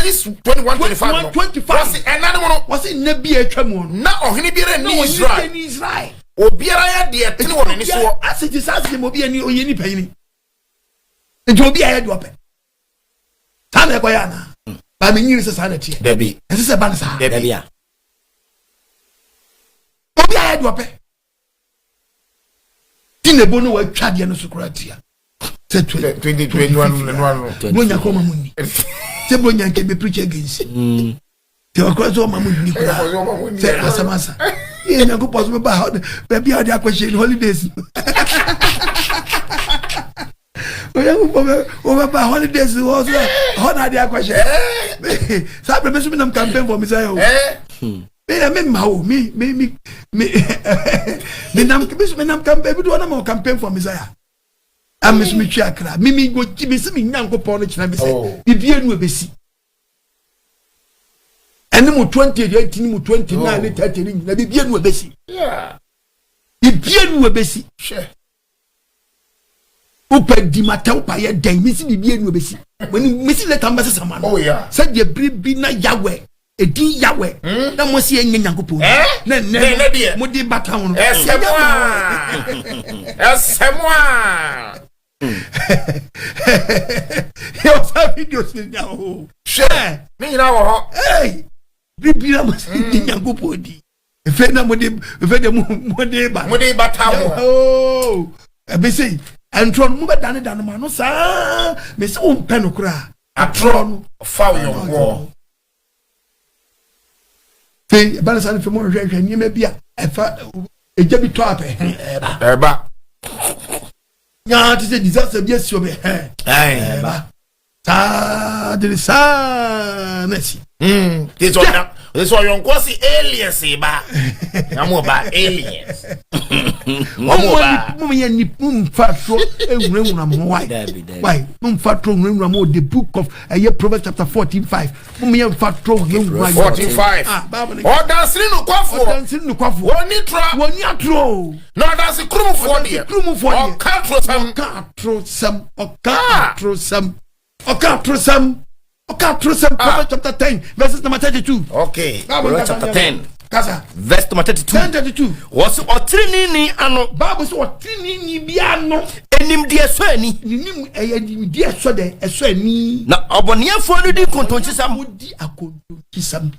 Judges 21 25 no. 25. Wɔsi ɛna no mu no. Wɔsi nna bi a atwa mu no. Na ɔhene biara Na ni Israel. ɔhene ni Israel. Obiara yɛ deɛ tene wɔ n'ani soɔ. Ase ti saa ase ma obi ani oyɛ nipa yini. Nti obi a yɛ deɛ ɔpɛ. Saa na ɛkɔyɛ anaa? Baami nyiri sɛ saa na ɛteɛ. Dabi. Ɛsɛ sɛ ɛba ne saa. Dabi. Dabi a. Obi a yɛ deɛ ɔpɛ. Ti na ebo no watwa adeɛ no so koraa tia. Sɛ 2021 no no. Bronya kɔ ɔma mu ni. Sɛ bronya nkɛ bɛ preach against. Sɛ ɔkora sɛ ɔma mu ni koraa. Sɛ asɛm asa. Yɛ Nyankopɔn so bɛba ha baabi a ɔde akɔhyɛ no holidays no. Onyankopɔn bɛ wɔbɛba holidays wɔ so hɔ na ade akɔhyɛ. Saa bɛrɛ mi nso mi nam campaign for Messiah o. Mi na mi ma o mi mi mi mi mi nam mi nso mi nam campaign bi do ɔnam wɔ campaign for Messiah. A mi nso mi twi akra mi mi go mi si mi Nyankopɔn no kyerɛ mi sɛ bibi enu ebesi. Ɛne mu 28 ne mu 29 ne 30 ne nyina bibi enu ebesi. Bibi enu ebesi. Hwɛ. Wopɛ di ma tɛ wopɛ yɛ dɛn mesi biribi enu ebesi wani mesi leta mbɛ sisa ma no. Sɛdeɛ bere bi na Yahweh edin Yahweh na mo si enye Nyankopɔn Eh? na Na nnɛ ɛnɛ deɛ. mo de bata ho no. Ɛsɛm a. Ɛsɛm a. Yɛ ɔsa videos ni nya o. Hwɛ. Ne nyinaa wɔ hɔ. Ee, bere bi na mo si di Nyankopɔn di efe na mo de efe de mo mo de ba. Mo de bata ho. Oo, ɛbɛsɛ ɛntorɔ no mo bɛ dane dane mo ano saa mesi wo mpɛ no koraa atorɔ no. Ɔfa wo yɔnkoɔ. Fei ɛba no saa no fei mo hwehwɛ nneɛma bi a ɛfa egya bi tɔ apɛ hɛn ɛba. Ɛba. Nyaa te sɛ disaster bi asi ɔbɛ hɛn ɛba saa de saa na asi. Te sɛ ɔda te sɛ ɔyɔnkoɔ si aliens ba. Na mo ba aliens. Wɔn mo ba. Mo yɛ ni mo nfa so ewurawura mo ho wae. Dabi, dabi. Wae mo nfa to nwurawura mo the book of ɛyɛ Proverbs chapter 14:5 mo yɛ nfa to nwurawura. 45. Ah, Bible ni. Ɔdanseni nokwafoɔ. Ɔdanseni nokwafoɔ. Wɔni torɔ. Wɔni atoro. Na ɔdanse kurumfoɔ deɛ. Kurumfoɔ deɛ. Ɔka atorosɛm. Ɔka atorosɛm. Ɔka Ah. atorosɛm. Ɔka atorosɛm. Ɔka atorosɛm. Ah. Proverbs chapter 10 verses number 32. Okay. Proverbs chapter 10. Kasa. Verse number 32. 10:32. Wɔsi ɔtirinini ano. Bible sɛ ɔtirinini bi ano. Enimdeɛ sɔ ani. Ninim ɛyɛ nimdeɛ ɛsɔ dɛ ɛsɔ ani. Na ɔbɔnìyɛfoɔ no di nkontonkisɛm. Mo di akontonkisɛm.